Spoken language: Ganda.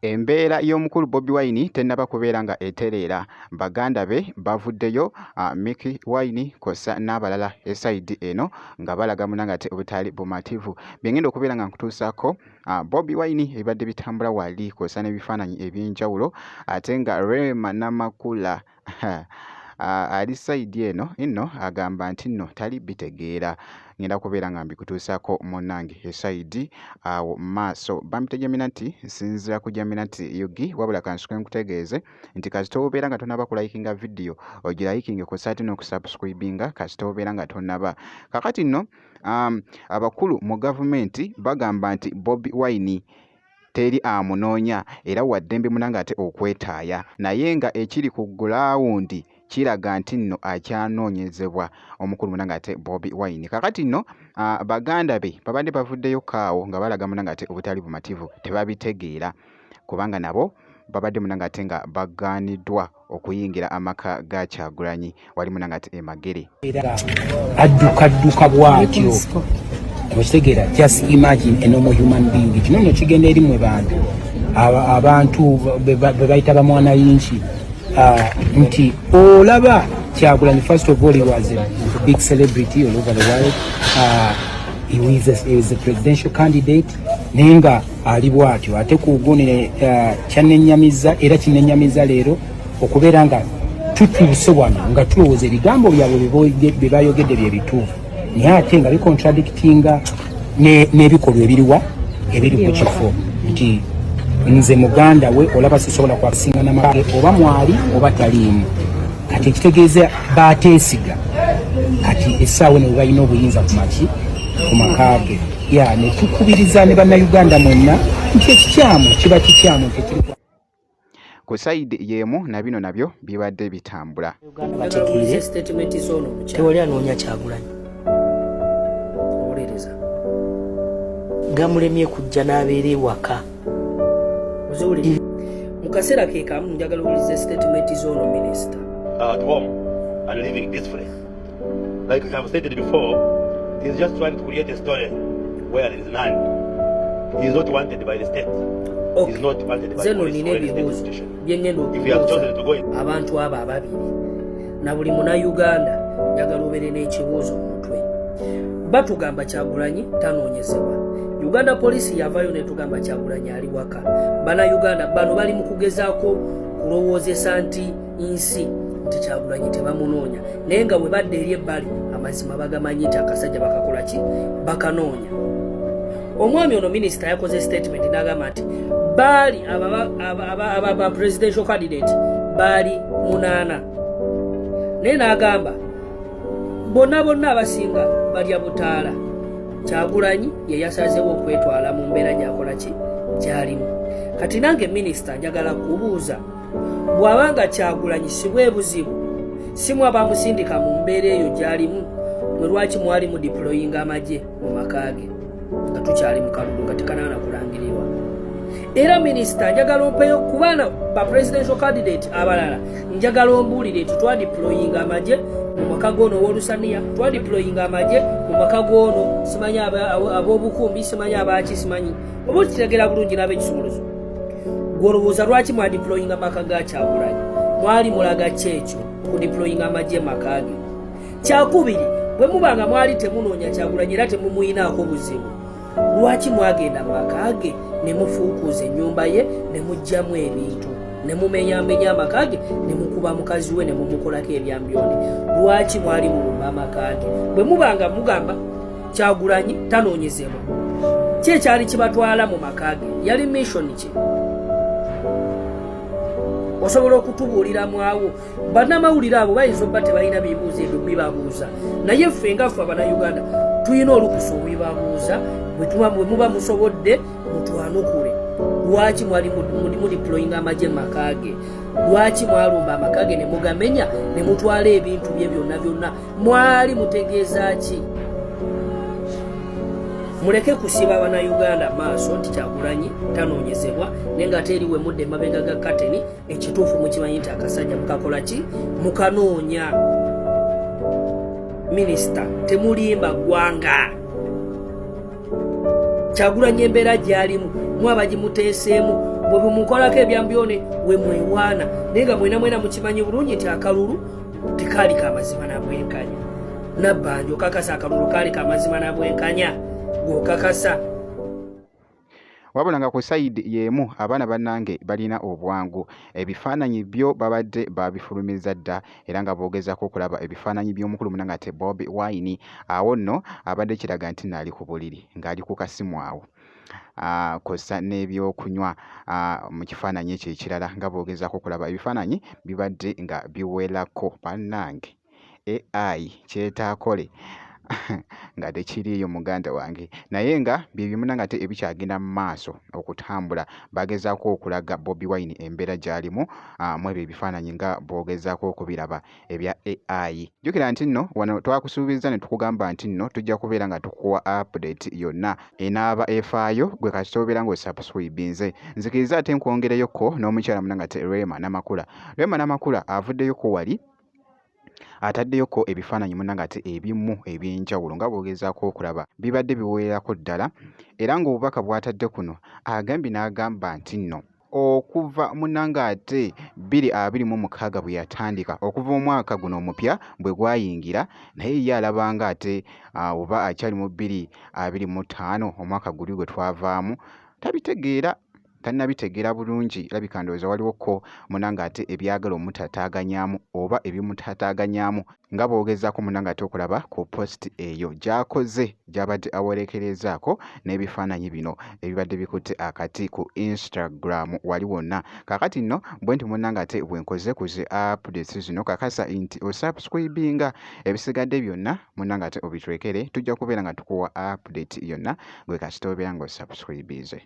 Embeera y'omukulu Bobi Wine tennaba kubeera nga etereera. Baganda be bavuddeyo, Mikie Wine kw'ossa n'abalala esayidi eno nga balaga munnange ate obutali bumativu. Bye ngenda okubeera nga nkutuusaako Bobi Wine ebibadde bitambula wali kw'ossa n'ebifaananyi eby'enjawulo ate nga Rema Namakula ali sayidi eno nno agamba nti nno tali bitegeera. Ngenda kubeera nga mbikutuusaako munnange esayidi awo maaso. Bampita Jaminati, nsinziira ku Jaminati UG, wabula kansooke nkutegeeze nti kasita obeera nga tonnaba kulayikinga vidiyo ogirayikinge kw'ossa ate n'okusubscribinga kasita obeera nga tonnaba. Kaakati nno abakulu mu gavumenti bagamba nti Bobi Wine teri amunoonya era wa ddembe munnange ate okwetaaya naye nga ekiri ku gulaawundi kiraga nti nno akyanoonyezebwa omukulu munnange ate Bobi Wine. Kaakati nno baganda be babadde bavuddeyo ko awo nga balaga munnange ate obutali bumativu tebabitegeera kubanga nabo babadde munnange ate nga bagaaniddwa okuyingira amaka ga Kyagulanyi wali munange ate e Magere. Adduka dduka bw'atyo okitegeera, just imagine a normal human being. Kino nno kigenda eri mwe bantu abantu be bayita bamwana yinki nti olaba Kyagulanyi, first of all, he was a big celebrity all over the world. He was a presidential candidate, naye nga ali bw'atyo ate ku gundi kyannenyamiza era kinnenyamiza leero okubeera nga tutuuse wano nga tulowooza ebigambo byabwe bye bayogedde bye bituufu, naye ate nga bicontradictinga n'ebikolwa ebiriwa ebiri ku kifo nti nze muganda we olaba sisobola kwasinga namage oba mwali oba taliimu. Kati ekitegeeza bateesiga kati essaawa eno balina obuyinza ku maki ku maka ge ya ne tukubiriza ne Bannayuganda mwenna nti ekikyamu kiba kikyamu nti ekiri Ku sayidi y'emu na bino nabyo bibadde bitambula. Uganda bategeere tewali anoonya Kyagulanyi owolereza gamulemye kujja n'abeera ewaka. Mu kaseera ke kamu njagala owulize statement z'ono minisita. At home and living peacefully. Like I have stated before, he's just trying to create a story where there is none. He is not wanted by the state. Okay. Nze no nina ebibuuzo bye ngenda okubuuza abantu abo ababiri na buli Munnayuganda. Njagala obeere n'ekibuuzo mu mutwe. Batugamba Kyagulanyi tanoonyezebwa. Uganda Poliisi yavaayo netugamba Kyagulanyi ali waka. Bannayuganda bano bali mu kugezaako kulowoozesa nti nsi nti Kyagulanyi tebamunoonya, naye nga bwe badda eri ebbali amazima bagamanyi nti akasajja bakakola ki, bakanoonya. Omwami ono minisita yakoze statement n'agamba nti baali aba presidential candidate baali munaana, naye n'agamba bonna bonna abasinga balya butaala. Kyagulanyi ye yasazeewo okwetwala mu mbeera gyakola ki gyalimu. Kati nange minisita njagala kubuuza, bw'abanga Kyagulanyi si bwe buzibu, si mu abamusindika mu mbeera eyo gy'alimu, mwe lwaki mwali mu deployinga amagye mu maka ge nga tukyali mu kalulu nga tekanaana kulangirirwa? Era minisita njagala ompeyo ku baana ba presidential candidate abalala. Njagala ombuulire nti twadeployinga amagye mu maka g'ono ow'olusaniya, twadeployinga amagye mu maka g'ono simanyi ab'obukumbi, simanyi abaki, simanyi oba okitegera bulungi n'ab'ekisumuluzo. Gwolowooza lwaki mwadeployinga maka ga Kyagulanyi? Mwali mulaga ki ekyo okudeployinga amagye maka ge? Kyakubiri, bwe muba nga mwali temunoonya Kyagulanyi era temumuyinaako buzibu, lwaki mwagenda mu maka ge ne mufuukuuza ennyumba ye ne muggyamu ebintu ne mumenyamenya amaka ge ne mukuba mukazi we ne mumukolako ebyambyone? Lwaki mwali mulumba amaka ge bwe muba nga mugamba Kyagulanyi tanoonyezebwa? Ki ekyali kibatwala mu maka ge? Yali mission ki? Osobola okutubuuliramu awo? Bannamawulire abo bayinza obba tebalina bibuuzo ebyo bibabuuza, naye ffe nga ffe Abanauganda tulina olukusa obibabuuza. Bwe muba musobodde mutwanukule. Lwaki mwali mudeployinga amagye mu maka ge? Lwaki mwalumba amaka ge ne mugamenya ne mutwala ebintu bye byonna byonna? Mwali mutegeeza ki? Muleke kusiba Bannayuganda maaso nti Kyagulanyi tanoonyezebwa, naye nga ate eri we mudda emabega ga kateni ekituufu mukimanyi nti akasajja mukakola ki, mukanoonya. Minisita, temulimba ggwanga. Kyagulanyi embeera gyalimu mu abagimuteeseemu. Bwe bumukolako ebyambyone we mwewaana, naye nga mwena mwena mukimanyi bulungi nti akalulu tekaali ka mazima na bwenkanya. Nabbanja okakasa akalulu kaali ka mazima na bwenkanya, gw'okakasa. Wabula nga ku sayidi y'emu abaana bannange balina obwangu, ebifaananyi byo babadde babifulumizza dda era nga boogezaako okulaba ebifaananyi by'omukulu munnange ate Bobi Wine. Awo nno abadde kiraga nti nno ali ku buliri ng'ali ku kasimu awo kw'ossa n'ebyokunywa mu kifaananyi ekyo ekirala nga boogezaako okulaba ebifaananyi bibadde nga biwerako bannange. AI kyetaakole nga tekiriiyo muganda wange, naye nga bye bimu nange ate ebikyagenda mu maaso okutambula. Bagezaako okulaga Bobi Wine embeera gy'alimu mu ebyo ebifaananyi nga bw'ogezaako okubiraba ebya AI. Jjukira nti nno wano twakusuubizza ne tukugamba nti nno tujja kubeera nga tukuwa update yonna enaaba efaayo gwe kasita obeera ng'osubscribinze. Nzikiriza ate nkwongereyokko n'omukyala munange ate Rema Namakula. Rema Namakula avuddeyokko wali ataddeyoko ebifaananyi munnange ate ebimu eby'enjawulo nga bw'ogezaako okulaba bibadde biwererako ddala era ng'obubaka bw'atadde kuno agambye n'agamba nti nno okuva munnange ate 2026 bwe yatandika okuva omwaka guno omupya bwe gwayingira naye ye alabanga ate oba akyali mu 2025 omwaka guli gwe twavaamu tabitegeera. Tannabitegeera bulungi labika ndowooza waliwo ko munange ate ebyagala omutataaganyaamu oba ebimutataaganyaamu nga bw'ogezaako munange ate okulaba ku post eyo gy'akoze gy'abadde awereekerezaako n'ebifaananyi bino ebibadde bikutte akati ku Instagram wali wonna. Kaakati nno bwe nti munnange ate bwe nkoze ku zi updates zino kakasa nti osubscribinga ebisigadde byonna munnange ate obitulekere tujja kubeera nga tukuwa update yonna gwe kasita obeera ng'osubscribinze.